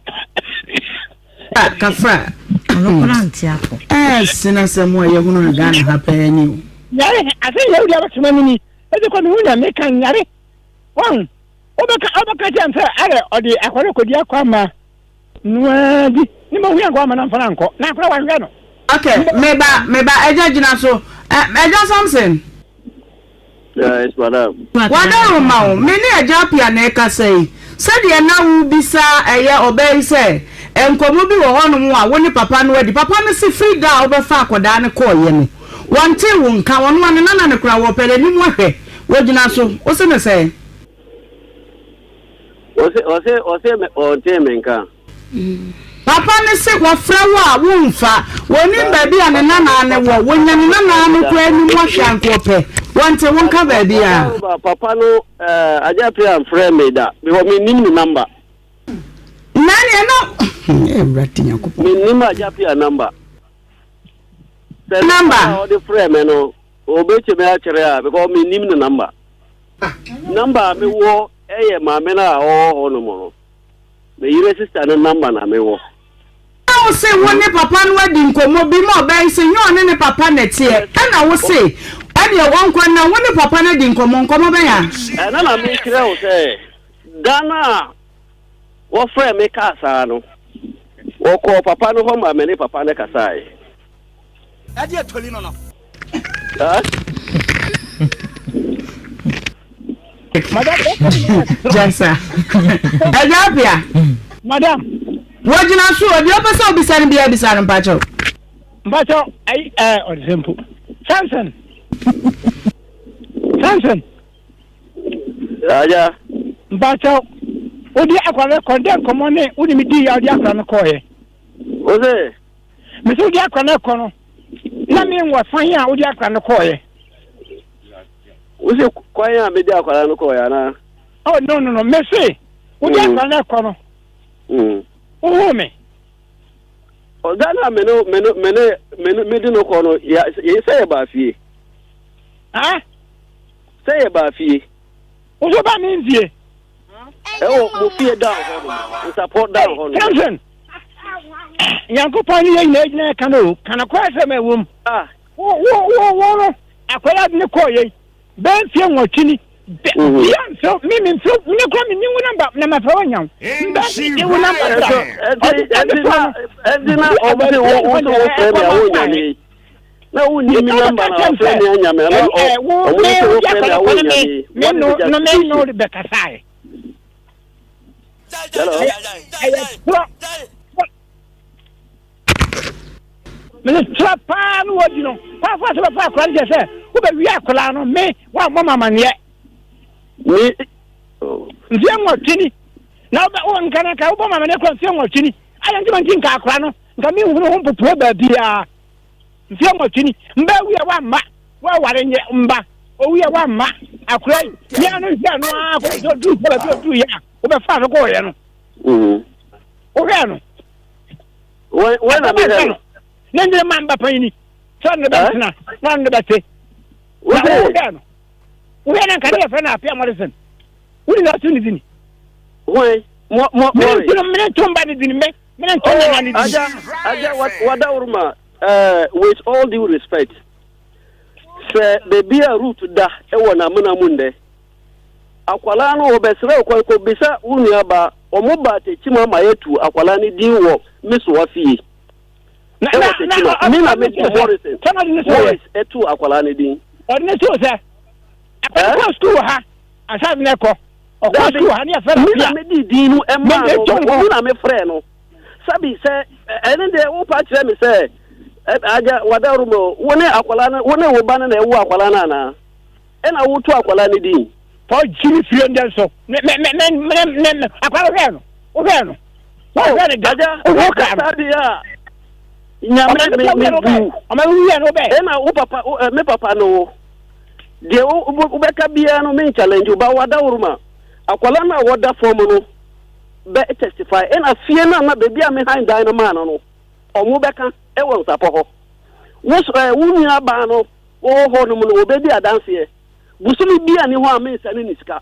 Kafra. Ɔno kora nte apɔ. Ɛɛ sena sɛ mo a yɛhunu no Ghana ha pɛɛ ni o. Nyare asɛ yɛ wudi abɛtoma no ni ɛdi kɔ me hu na meka nyare wɔn wobɛka wobɛka kyɛm sɛ ayɛ ɔde akɔre kɔdi akɔ ama noa bi. Ne ma ohia nka wamma no amfa no ankɔ. Na akora wanhwɛ no. Ok, meba, meba, agya gyina so. Ɛ, Agya Samson. Yes, madam. W'adaworoma o, me ne Agya Appiah na ɛrekasa yi. Sɛdeɛ na worebisa ɛyɛ ɔbaa yi sɛ, nkɔmmɔ bi wɔ hɔnom a wo ne papa no adi. Papa no se firi da a wobɛfaa akwadaa no kɔeɛ no, wɔntee wo nka. Ɔno ara ne nana no koraa, wɔpɛ n'anim ahwɛ. Wogyina so, wose no sɛn? Ɔse, ɔse, ɔse me, ɔntee me nka. Papa no se wɔfrɛ wo a womfa. Wɔnim baabi a ne nanaa no wɔ. Wɔnya ne nanaa no koraa anim ahwɛ a nka ɔpɛ. Wɔnte wo nka baabi a. Papa no eh, Agya Appiah mfrɛɛ me da because mennim ne number. Na neɛ na Awurade Nyankopɔn. Mennim Agya Appiah number. Sɛ number a ɔde frɛ me no, ɔbɛtumi akyerɛ a because mennim ne number. Number a mewɔ yɛ maame no a ɔwɔ hɔ nom no. Me yere sister no number na me wɔ. Na wo se wo ne papa no adi nkɔmmɔ bi ma ɔbaa yi se nyɛ ɔne ne papa na ɛteɛ ɛna wo se ɛdeɛ ɔnkɔ na wo ne papa no adi nkɔmmɔ, nkɔmmɔ bɛn a? Ɛno na mekyerɛ wo sɛ da no a wɔfrɛɛ me kaa saa no, wɔkɔɔ papa no hɔ ma me ne papa no kasaeɛ. Ɛdeɛ toli no no. Jasa. Ɛgya apia. Madam. Wɔgyina so deɛ ɔpɛ sɛ obisa no biara bisa no mpakyɛw. Mpakyɛw ayi ɛɛ ɔde sɛ mpo. Samson. Samson. Aja. Mpakyɛw. Wodi akora no kɔ dɛ nkɔmɔ ne wode me di ya wode akora no kɔɔyɛ. Wose. Mese wode akora no kɔ no na me wɔ fan a wode akora no kɔɔyɛ. Wose kwan a mede akora no kɔɔyɛ anaa? Oh no no no mese wode mm. akora no kɔ no. Mm. Wohu me. Ɔda no a me no me no me ne me no mede no kɔ no yɛ sɛ yɛ baa fie. Ah? Sɛ yɛ baa fie. Wosɛ ba me nfie. Ɛwɔ mo fie down hɔ no nsapɔ down hɔ no. Samson. Nyankopɔn ne yɛn nyinaa gyina ka no o, ka nokorɛ asɛm a ɛwɔ mu. Ah. Wo wo wo wo no, akwadaa de ne kɔɔ yɛn bɛyɛ mfeɛ nwɔtwe ni. Mhm. Bia mfeɛ me me mfeɛ me kura me ni wo namba na ma fɛ wɔnya wo. Mbɛ me wo namba bra. Ɛnti ɛnti na ɛnti na ɔmo de wo wo sɛ wo frɛ me a wo nya me. Na wo ni mi namba na ɔfrɛ me anya me ana ɔmo de sɛ wo frɛ me a wo nya me. Me no no me no bɛkasa yɛ. Ɛyɛ torɔ. Mene torɔ paa no wɔdi no. Paafa sɛ bɛfa akwadaa no kyerɛ sɛ wobɛwie akwadaa no me woammɔ me amanneɛ. Me mfeɛ nwɔtwe ni na wobɛ wo nka na nka wobɔ me amanneɛ kora mfeɛ nwɔtwe ni ayɛ nti ma nti nka akwadaa no nka menhunu ho mpopoe baabiara mfeɛ nwɔtwe ni mba awie a woamma woaware nyɛ mba owie a woamma akwadaa yi yɛn no nhwɛ no ara kɔ sɛ ɔduru sɛ baabi ɔduru yɛ a wobɛfa no kɔɔyɛ no wohwɛɛ no wɔn na mehwɛ no ne ndere ma mba panyini sɛ ɔne bɛtena na ɔne bɛte na wohwɛɛ no wohwɛ no nka ne yɛfrɛ no apia morrison wone na ɔto ne dini mene nto mba ne dini me mene nto nana ne dini agya agya wadawuruma eh, with all due respect sɛ baabi a root da wɔ n'amena mu ndɛ Akwadaa no wɔbɛsrɛ wo kwan kɔbisa wo nua baa. Wɔn baa Tekyima ma yɛtuu akwadaa no din wɔ me soa fie. Ɛwɔ Tekyima. Me na me de Morrison. Morris ɛtuu akwadaa no din. Ɔde ne soo sɛ akwadaa kɔ sukuu wɔ ha ansa de ne kɔ. Ɔkɔ sukuu wɔ ha ne yɛfrɛ no Me na me di din no ɛmaa no. Me na me frɛ no. Sabi sɛ ɛne deɛ wopa kyerɛ me sɛ agya wadaworo wo ne akwadaa no wo ne wo ba no na ɛwo akwadaa no anaa? Ɛna woto akwadaa no din. Paul gyimi firi ndɛ nso me me me me me me akwadaa wohwɛɛ no wohwɛɛ no wohwɛɛ no da wohwɛ kra no. Agya a nyame me me bu. Ɔma wuyɛ no wobɛ. Ɛna wo papa me papa no wo deɛ wobɛka biara no me challenge wo ba wadaworo ma akwadaa no a wɔda fam no bɛ testify ɛna fie no a na baabi a me han dan no maa no no ɔmo bɛka ɛwɔ nsapɔ hɔ wo wo nua baa no Wɔwɔ hɔ nom no, wɔbɛdi adanseɛ. Bosome biara nni hɔ a mensane ne sika.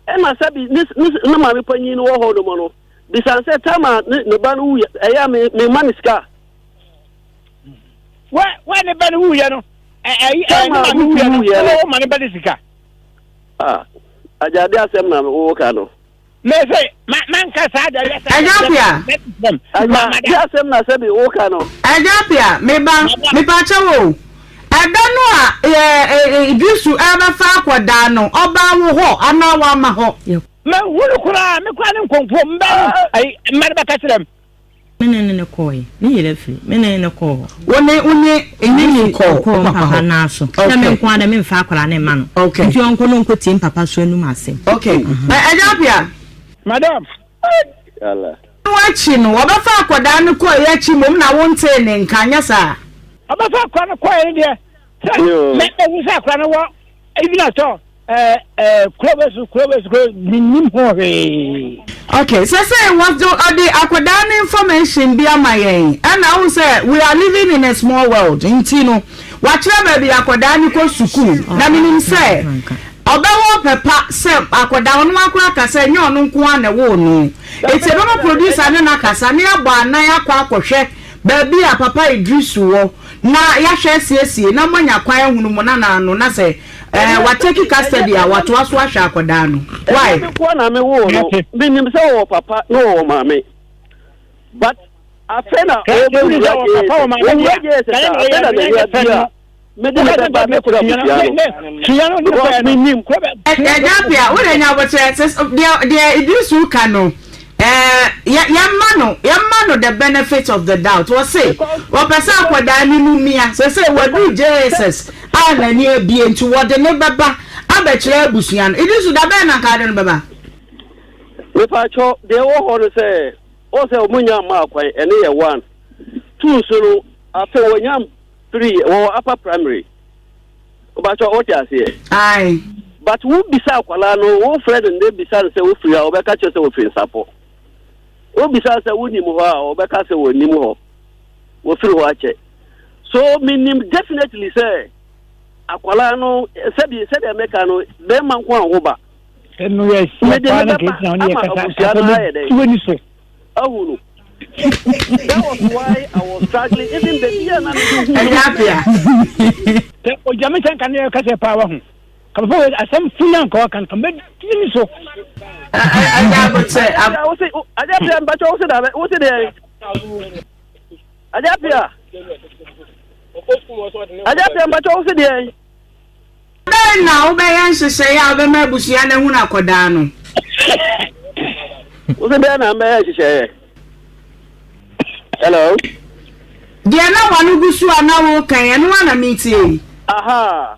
Ɛna sɛbi ne, ne, ne maame panyin no wɔ hɔ nom no, bisa no sɛ tam a ne, ne ba no wuiɛ, ɛyɛ a me, memma ne sika. Wɛ, wɛ ne ba no wuiɛ no, ɛ, ɛ, ɛ, ne maame wuiɛ no, wɔ ma ne ba ne sika. Ah, agyade asɛm na woka no. Mese ma manka saa da yɛ saa. Agya Apia. Agya di asɛm na sɛbi woka no. Agya Apia me ba mepa kyɛw o. Ɛda no a yɛ Idrisu ɛbɛfa akɔdaa no ɔbaa wo hɔ anaa wamma hɔ? Manhu no koraa me koraa ne nkonkuo mba no ayi mma no bɛka kyerɛ m. Me ne no kɔɔe. Me yerɛ firi. Me ne no kɔɔ hɔ. Wo ne wo ne ne kɔɔ wo Ɔkɔɔ papa mpapa hɔ? nan so. Sɛ me Okay. nko ara dɛ memfa akwadaa no mma no. Okay. Nti ɔnkɔ na ɔnkɔtie mpapa so anum asɛm. Okay. Ɛ Agya Appiah. Madam. Allah. No akyi no, wɔbɛfa akwadaa no kɔeɛ akyi mmom na wontee ne nka, anyɛ saa? Ɔbɛfa akwadaa no kɔeɛ no deɛ, sɛ mɛ mɛhu sɛ akwadaa no wɔ even at all. Ɛɛ ɛɛ kuro bɛ so kuro bɛ so kuro menim ho hwee. Okay, sɛsɛɛ wɔde ɔde akwadaa no information bi ama yɛn ɛna wohu sɛ we are living in a small world nti no wakyerɛ baabi akwadaa no kɔ sukuu na menim sɛ ɔbɛwɔ ɔpɛ pa sɛ akwadaa ɔno akora aka sɛ ɛnyɛ ɔno nko ara na ɛwoo no eti ɛbɛma producer ne no akasa ne abɔ anan akɔ akɔhwɛ baabi a papa Idrisu wɔ na yɛahwɛ asiesie na moanya kwan ahunu mo nana ano na sɛ Ɛɛ wa take custody a watoa so ahwɛ akɔdaa no why. Ɛnyɛ me nkoa na me woo no me nim sɛ ɔwɔ papa na ɔwɔ maame but afei na ɔbɛwura JSS ɔwura JSS a afei na n'ani abie a mede ne bɛba abɛkyerɛ abusua no because me nim. Ɛgya pia wo de nya abokyerɛ sɛ deɛ deɛ Idrisu ka no ɛɛ yɛ yɛma no yɛma no the benefit of the doubt wɔse wɔpɛ sɛ akwadaa no mu mia sɛ sɛ waduru JSS a n'ani abue nti wɔde no bɛba abɛkyerɛ abusua no. Idrisu, da bɛn na anka wode no bɛba? Mepakyɛw, deɛ ɛwɔ hɔ no sɛ, wɔn sɛ wɔn nya mmaa kwan, ɛno yɛ one. Two nso no, afei wɔnya three, wɔwɔ upper primary. Mepakyɛw, wote aseɛ? Aye. But wo bisa akwadaa no, wo frɛ no nnɛ bisa no sɛ wofiri ha, ɔbɛka kyerɛ sɛ wɔfiri Nsapɔ. Wo bisa sɛ wonim hɔ a, ɔbɛka sɛ wɔnim hɔ. Wɔfiri hɔ akyɛ. So menim definitely sɛ akwadaa no sɛbi sɛdeɛ mɛka no bɛrima nko a wo ba. Ɛno yɛ hyia paa na kɛse na ɔne yɛ kasa kasa bɛ tu ani so. Ahu no. That was why I was struggling even baabi a na mede hu. Ɛnyɛ apia. Sɛ ogya me sɛ nka ne yɛ kasa paa wahu. Kaba wɔ asɛm funu anka ɔka no kamba tu ani so. Ɛnyɛ abotɛ. Agya pia mpakyɛ wo se da wo se deɛ. Agya Pia. Agya Pia mpakyɛ wo se deɛn? Bɛn na wobɛyɛ nhyehyɛeɛ a wobɛma abusua no ahunu akɔdaa no? Wo se deɛn na mbɛyɛ nhyehyɛeɛ? Hello? Deɛ na w'ano gu so a na woka yi, ɛno ara na meretie yi. Aha.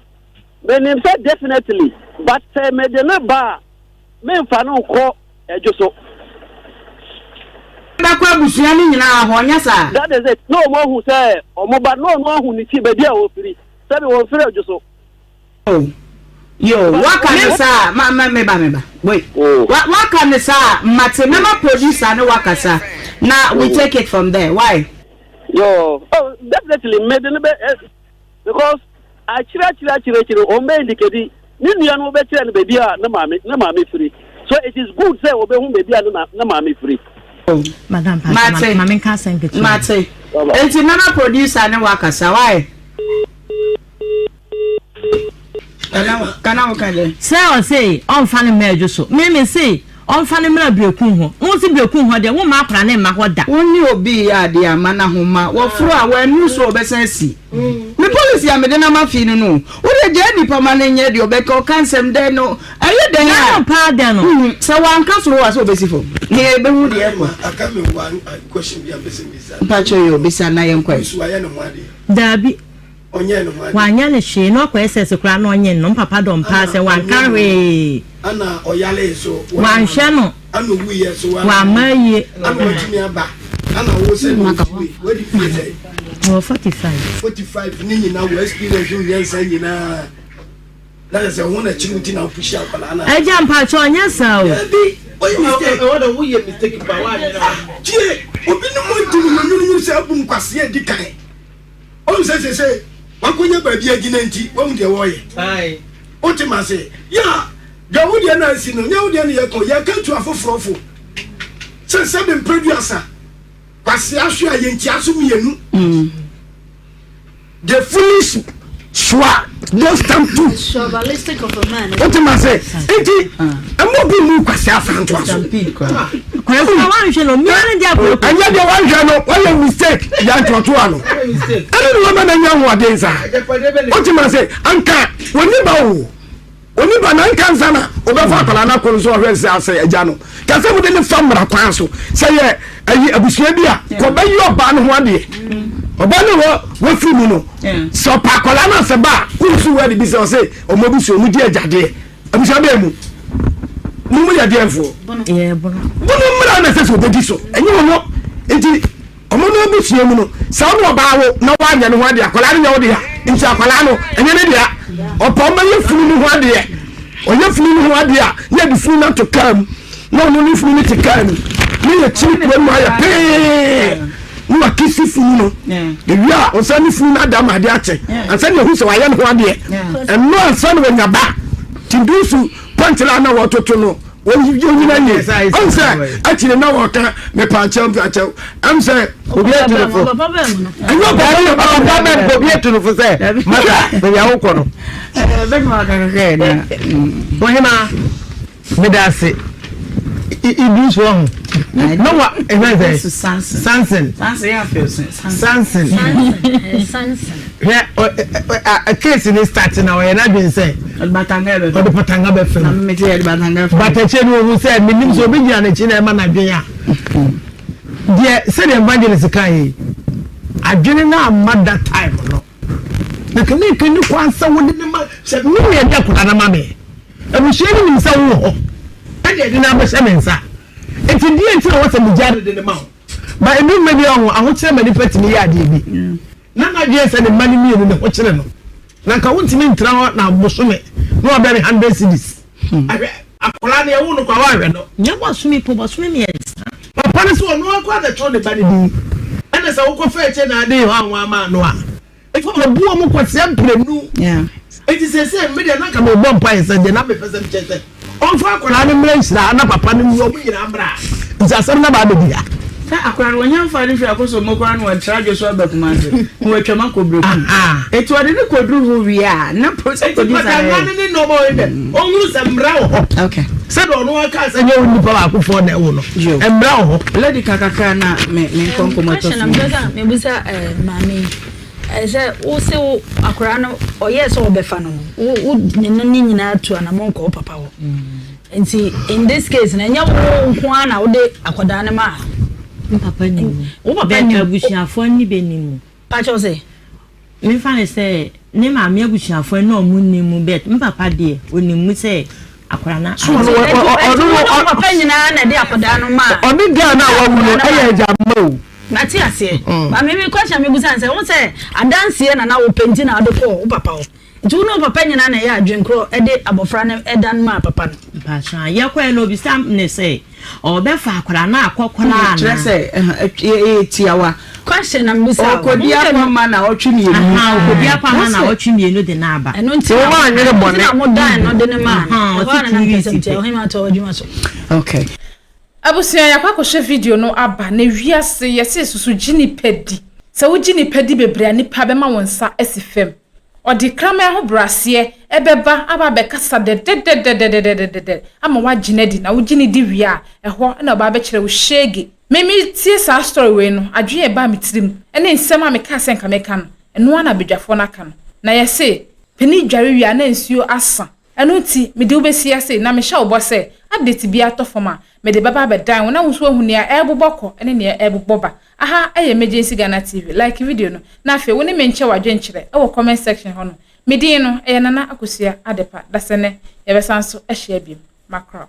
Menim sɛ definitely, but sɛ mede no ba a, Memfa no nkɔ dwo so. Bɛkɔ abusua no nyinaa hɔ, nyɛ saa? That is it. Na wɔn ahu sɛ wɔn ba no ɔno ahu ne ti baabi a ɔfiri. Sɛbi wɔn firi adwo so. Oh, yo, waka ne saa, ma ma me ba me ba. Wait. Oh. Wa waka ne saa, mate mɛma producer ne wakasa. Na we take it from there. Why? Yo, oh, definitely mede no bɛ eh, Because akyire akyire akyire akyire wɔn bɛ indicate ne nua no bɛkyerɛ no baabi a ne maame ne maame firi so it is good sɛ wɔbɛhu baabi a ne na ne maame firi. Madam Pastor, ma menka asɛm ketewa. Mate. Enti mɛma producer ne wakasa. Why? Kana wo ka dɛ. Sɛ ɔse ɔnfa no mma adwo so. Me me se ɔnfa no mmra Berekum hɔ. Wo se Berekum hɔ deɛ womma akwadaa no mma hɔ da. Wo ne obi reyɛ adeɛ a, ma no ahoma. Wɔforo a, wannuru so a, ɔbɛsan asi. Me policy a mede nam afei no no o. Wo deɛ gyaa nipa ma no nyɛ deɛ ɔbɛka, ɔka nsɛm dɛn no, ɛyɛ dɛn a. N'ano paa dɛn no. Sɛ wanka soro hɔ a, sɛ ɔbɛsi fam. Nea yɛbɛhu deɛ ɛkɔ. Aka me one question bi a mpɛ sɛ mebisa. Mpakyɛ yɛ obisa na yɛnkɔ ɛ. Nso wayɛ ne ho adeɛ. Daabi. Ɔnyɛɛ ne ho adeɛ. Wanyɛ no hwee na ɔkɔ SS koraa na ɔnye no mpapa dɔm paa sɛ wanka hwee. Ɛna ɔyaree nso. Wanhwɛ no. Ɛna owuiɛ nso. Wamma ayie. Ɛna watumi aba. Ɛna wo sɛ na ɔfi wei. Wadi mfie sɛn? Mewɔ 45. 45 ne nyinaa wɔ experience wo nyansa nyinaa. Na kyerɛ sɛ ho na kyerɛ wo ti na wopushi akwadaa no. Agya mpakyɛ ɔnyɛ saa o. Dabi woyɛ mistake. Ɛwɔ dɛ woyɛ mistake pa woanyɛ. Ah tie obi ne mo di no nwununwunu sɛ abu nkwasea adi kan. Wohu sɛ seesei wakonya baabi agyina nti, wahu deɛ wɔreyɛ. Wote me ase? Yɛ a, deɛ wo deɛ no asi no, nyɛ wo deɛ no yɛka o, yɛka tu afoforɔ fo. Sɛ sɛbe mprɛduasa, kwasea hwe a yɛntia so mmienu. The foolish soa. Don't stand too. Wote ma se nti ɛmɔ bi mu kwasi asa ntoa so. Ɛnyɛ deɛ wanhwɛ no wayɛ mistake yɛ ntoatoa no. Ɛne ne wɔma na nya ahoɔden saa. Wote ma se anka wɔni ba o. Onipa na nka nsa na ɔbɛfa akwadaa no akɔ no so ɔhwɛ sɛ asɛ agya no kɛsɛ mo de ne fa mmara kwan so sɛ yɛ ayi abusua bi a kɔbɛyi ɔbaa no ho adeɛ ɔbaa no wɔ wɔfiri mu no sɛ ɔpa akwadaa no asɛ ba a wonsu wɔ ade bi sɛ ɔsɛ ɔmo abusua ɔmo di agyadeɛ abusua bɛɛ mu mo mo yɛ deɛ mfoɔ bono mmara na ɛsɛ sɛ ɔbɛdi so ɛnyɛ ɔno nti Ɔmo no abusua mu no, sɛ ɔne ɔbaa wo na woanyɛ ne ho adeɛ, akwadaa no nyɛ wo dea. Nti akwadaa no, ɛnyɛ ne dea. Ɔpɛ ɔmɛyɛ funu no ho adeɛ. Ɔyɛ funu no ho adeɛ a, na yɛde funu no ato kaa mu. Na ɔno ne funu no te kaa mu. Ne yɛkyiri kuro no mu ayɛ pee. Ne wakisi funu no. Ewie a, ɔsan ne funu no ada ma adeɛ akye. Ansa na ehu sɛ wayɛ ne ho adeɛ. Ɛno ansa na wanya ba. Tindusu pɔnkyerɛ a na wɔtoto no. Onyina yie. Ɔn sɛ akyire na wɔka mepaakyɛw mpaakyɛw. Ɛm sɛ obi atu no fo. Ɛnyɛ ɔpapa yɛ papa bɛ obi atu no fo sɛ masa baabi a wokɔ no. Bɛtuma aka kakra yɛ na. Ɔhema meda ase. Idris wɔ ho. Na wa ɛhwɛ sɛ Samson. Samson. Hwɛ case ni start na ɔyɛ n'adwene sɛ. Ɔde patanga bɛfam. But akyire no ohun sɛ menim sɛ obi gyina n'akyi na ɛma n'adwene a. Deɛ sɛdeɛ evangelist kan yi adwene no amma that time no. Na kane nka ne kwan sɛ wode ne ma sɛ me nua de akwadaa no ma me. Abusua no nim sɛ wowɔ hɔ ɛna ɛde no abɛhyɛ me nsa. Nti deɛ nti na wɔsɛ megyaa no de ne ma wo. Ba ebi mma bi ɔho ahokyerɛ ma nipa tumi yɛ adeɛ bi. Na n'adwene sɛ ne mma no mmienu ne ho kyerɛ no. Na nka wontumi ntra hɔ na bosome na wabrɛ me hundred cedis. Ahwɛ akwadaa no yɛwo no kwa woanhwɛ no. Nyɛ bosome po bosome mmiɛnsa. Papa no sɛ ɔno ara koraa na ɛtoo ne ba no din ɛna sɛ wokɔ fa akyire na ade hɔ a wɔn ama no a ɛfɔ ma bu wɔn kwasia mprenu. Eti sese me deɛ na nka mebɔ mpaeɛ sɛ deɛ na mepɛ sɛ mekyɛ sɛ Ɔmfa akwadaa no mmra nhyira na papa no nyi wɔn nyinaa mmra nti asɛm no aba abɛdi ha. Sɛ akwadaa no wɔnya mfa no mfiri Akosombo koraa na wɔatra adwo so aba Kumasi na wɔatwam akɔ Berekum. Eti wɔde no kɔduru hɔ wie a na process Eti patanga no ne nneɛma ɔyɛ dɛ ɔnhunu sɛ mmara wɔ hɔ. Sɛdeɛ ɔno aka sɛ nyɛ wo nipa baakofoɔ na ɛwo no mmara wɔ hɔ. Lady ka kakra na me me nkɔ nkɔmmɔ ɛtɔ so. Question na mepɛ sɛ mebisa maame yi. Sɛ wo se wo akwadaa no ɔyɛɛ sɛ ɔbɛfa no no wo wo ne no ne nyinaa tu anamɔn kɔ wo papa hɔ nti in this case na ɛnyɛ wo nko ara na wode akwadaa no maa wo papa nim mu wo papa nim abusuafoɔ ni bɛ nim mu pakyɛw sɛ memfa ne sɛ ne maame abusuafoɔ ne ɔmo nim mu but me papa deɛ onim mu sɛ akwadaa no So ɔno ɔno ɔno papa nyinaa na ɛde akwadaa no maa ɔne girl no a wawu no ɛyɛ agya mma o. Mate aseɛ. But me me question a mebisa ne sɛ, wohu sɛ adanseɛ na na wopɛ nti na wode kɔɔ wo papa hɔ. Nti wo ne wo papa nyinaa na ɛyɛ adwene korɔ de abɔfra no dan maa papa no? Mpakyɛw, yɛkɔɛ no obisa ne sɛ ɔbɛfa akwadaa no akɔ koraa anaa? Kyerɛ sɛ ɛyɛ tiawa. Question na mebisa o. Ɔkɔdi akɔma na ɔtwe mmienu. Ɔkɔdi akɔma na ɔtwe mmienu de no aba. Ɛno nti na mo dan no de no maa no. Ɛhɔ ara na na mpɛ sɛ mekyerɛ. Ɔhema toa w'adwuma so. Okay. Abusua yɛakɔ akɔhwɛ video no aba na wiase yɛse susu gye nipa di. Sɛ wogye nipa di bebree a nipa bɛma wo nsa asi fam. Ɔde kraman ahobraseɛ ɛbɛba aba abɛkasa dɛdɛdɛdɛdɛdɛdɛdɛdɛ ama woagye no adi na wogye no di wie a ɛhɔ na ɔba abɛkyerɛ wo sheege. Me me tie saa story wei no adwene a ɛbaa me tirim ɛne nsɛm a mekaa sɛ nka mɛka no ɛno ara na abadwafoɔ no aka no. Na yɛse panin dware wie a na nsuo asa Ɛno nti, mede wo bɛsi ase, na mehyɛ wo bɔ sɛ, update biara tɔ fam a, mede bɛba abɛdan wo na wo nso woahu nea ɛrebobɔ kɔ ne nea ɛrebobɔ ba. Aha yɛ Emergency Ghana TV. Like video no, na afei wo ne me nkyɛ w'adwenkyerɛ wɔ comment section hɔ nom. Me din no, ɛyɛ Nana Akosua Adepa. Dasɛnnɛ, yɛbɛsan so ahyia biom. Makra wo.